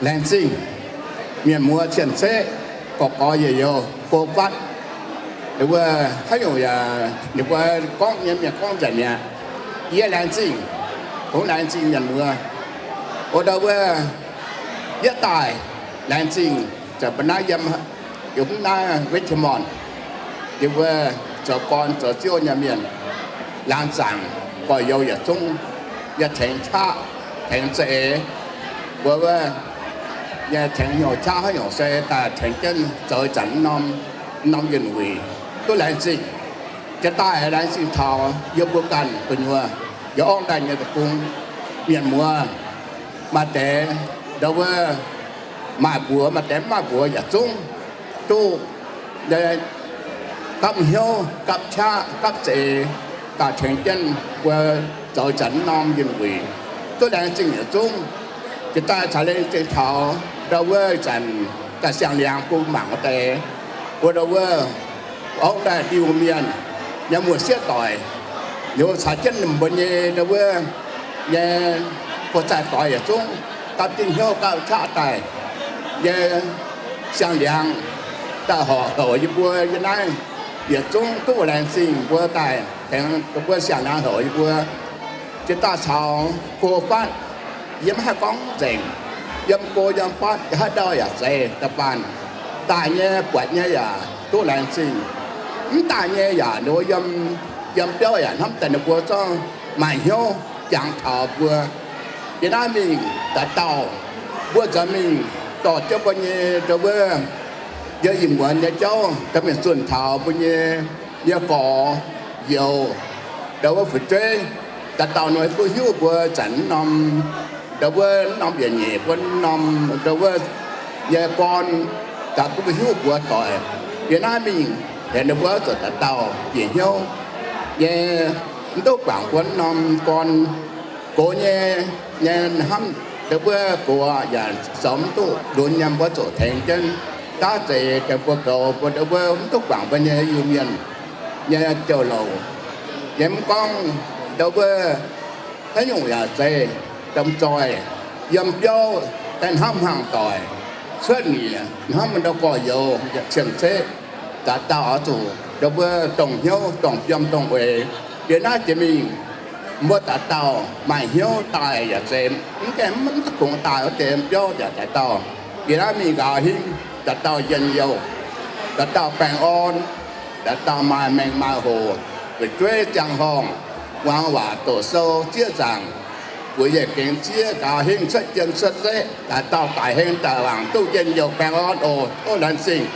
Laengz zingh mienh muoz cien-ceqv, gorx-gorx youz-youz, go fatv. Ninh mbuo haaix nyungc yaac ninh mbuo gorngv nyei, mienh gorngv nzengc mi'aqv. Yie laengz zingh, kungx laengz zingh mienh muoz. Wuov ndau wuov, yie daaih laengz zingh, zanc mbuo naaiv yiem, yiem naaiv Richmond, yie mbuo zoux gorn zoux ziouv nyei mienh, laangz zaangc gorx-youz yietc zungv, yie tengx qaqv, tengx za'eix, mbuo wuov, yie tengx hnyouv qaqv haaix nyungc se daaih tengx jienv zoux ih zanc norm, norm yienh wuic, duqv laengz zingh. Jiex daaih laengz zingh taux yie mbuo ganh gu'nyuoz, yie orv daaih nyei deic-bung, mienh muoz, maaih deix ndau wuov maaih mbuox, maaih deix mv maaih mbuox yietc zungv duqv gapv hnyouv, gapv qaqv, gapv za'eix daaih tengx jienv mbuo zoux ih zanc norm yienh wuic, duqv laengz zingh yietc zungv. Jiex daaih caux laengz zingh taux ndau wuov ih zanc daaih siang-liangx bun mangc wuov deix, wuov ndau wuov orv daaih ndiuh mienh nyei muoz-sieqv doic, liuz caux jienv ninh mbuo nyei ndau wuov nyei buoz-zaaih doic yietc zungv gapv diuh hnyouv gapv qaqv daaih nyei siang-liangx daaih horpc houc yie mbuo yiem naaiv yietc zungv duqv laengz zingh mbuo daaih tengx mbuo siang-liangx houc yie mbuo. Jiex daaih caux go fatv, yie mv haih gorngv nzengc, yiem go yiem fatv haaix ndau yaac zeiz da'faanh. Daaih nyei buatc nyei yaac duqv laengz zingh, mv daaih nyei yaac ninh mbuo yiem, yiem biauv yaac hnamv daaih ninh mbuo zorqv maaih hnyouv jangx taux mbuo. Yie naaiv mingh dauh dauh, mbuo nzuonx mingh dorh jienv mbuo nyei ndau wuov yie ih muonz nyei jauv dorh mingh zunh taux mbuo nyei, nyei gorx-youz, ndau wuov fu'jueiv, dauh dauh ninh duqv hiuv mbuo zanc norm, ndau wuov norm yietc nyeic mbuo norm ndau wuov nyei gorn, daaih duqv mbuo hiuv mbuox doic. Yie naaiv mingh heuc ninh mbuo zuqc dauh dauh bieqc hnyouv nyei, mv duqv guangc mbuo norm gorn gox nyei, nyei hnamv ndau wuov gox yaac zoux mv duqv lunx nyei, mbuo zuqc tengx jienv daav zeix deix mbuo goux mbuo ndau wuov mv duqv guangc mbuo nyei Iu-Mienh nyei jouh louc. Yie mv gorngv ndau wuov haaix nyungc yaac zeiz, domh zoih, yiem biauv daaih hnamv hmuangx doic, cuotv nyieqc hnamv ndau gorx-youz cien-ceqv, dauh dauh oix zuqc ndau wuov dongh hnyouv dongh yiem dongh oix. Yie naaiv jiex mingh mbuo dauh dauh maaih hnyouv daaih yaac zeiz, mv gaengh mv duqv kungx daaih wuov deix biauv yaac dauh dauh. Yie naaiv mingh nqaaux hingv dauh dauh njien-youh, dauh dauh baengh orn, dauh dauh maaih mengh maaih hoc, fu'jueiv ziangh horngh, muangx waac doqc sou zieqv zaangc, bueix yietc gengx zieqv nqaaux hingv cuotv jien cuotv zeqv, dauh dauh daic heng daaih wangc duqv njien-youh baengh orn oc. Tov laengz zingh.